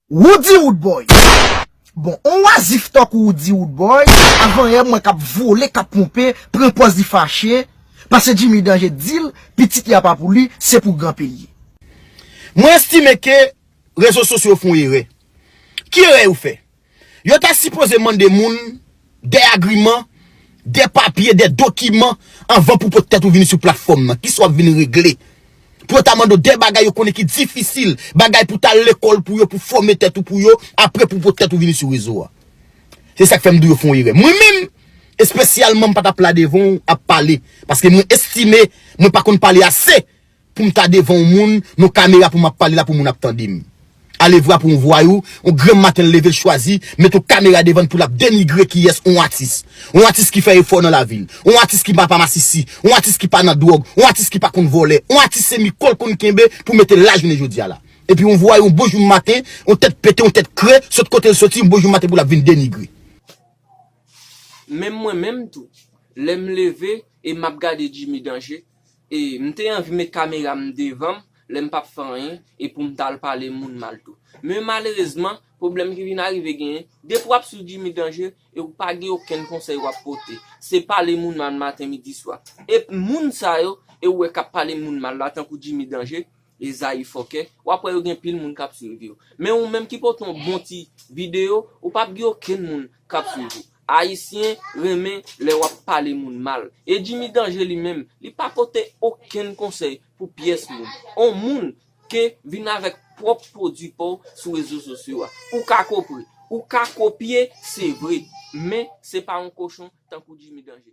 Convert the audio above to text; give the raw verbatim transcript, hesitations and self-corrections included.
Roody Roodboy. Bon, on wazif tankou Roody Roodboy, avan yè mwen k ap vole, k ap ponpe, pran pòz li fache, paske Jimmy Danje di l, pitit li a pa pou li, se pou gran peyi. Mwen estime ke rezo sosyo yo fè yon erè. Ki erè yo fè? Yo ta sipoze mande moun de agriman, de papye, de dokiman anvan pou pot tèt ou vini sou platfòm nan. Kisa w ap vin regle? Pou yo ta mande w de bagay yo konnen ki difisil, bagay pou ta al lekòl pou yo, pou fòme tèt ou pou yo, apre pou pot tèt ou vini sou rezo a. Se sa k fè m di w yo fè yon erè. Mwen menm, espesyalman, m pa t ap la devan w ap pale, paske mwen estime mwen pa konn pale ase pou m ta devan yon moun, nan kamera pou m ap pale la pou moun ap tande m. Alevwa pou yon vwayou, yon granm maten l leve l chwazi, mete yon kamera devan l pou l ap denigre kiyès yon atis. Yon atis ki fè efò nan lavi l. Yon atis ki pa, pa masisi. Yon atis ki pa nan dwòg. Yon atis ki pa konn vòlè. Yon atis se mikwo l konn kenbe pou mete l la jounen jodi a la. Epi yon vwayou, yon bon jou maten, yon tèt pete, yon tèt kre, sot kote l soti, yon bon jou maten pou l ap vin denigre. Menm mwen menm tou, lè m leve e m ap gade Jimmy Danje, e m te anvi met kamera m devan m lè m p ap fè anyen e pou m t al pale moun mal tou. Men malerezman, pwoblèm ki vin arive genyen, depi w ap swiv Jimmy Danje e ou pa gen okenn konsèy w ap pote, se pale moun mal maten, midi, swa. E moun sa yo, e ou wè k ap pale moun mal la tankou Jimmy Danje, Ezayi Fòkè, w ap wè yo gen pil moun k ap swiv yo. Men ou menm ki pote yon bon ti videyo, ou p ap gen okenn moun k ap swiv ou. Ayisyen renmen lè w ap pale moun mal. E Jimmy Danje li menm, li pa pote okenn konsèy pou pyès moun. On moun ke vin avèk pwòp pwodui pa w sou rezo sosyo a. Ou ka kopye, ou ka kopye, se vre, men se pa yon kochon tankou Jimmy Danje.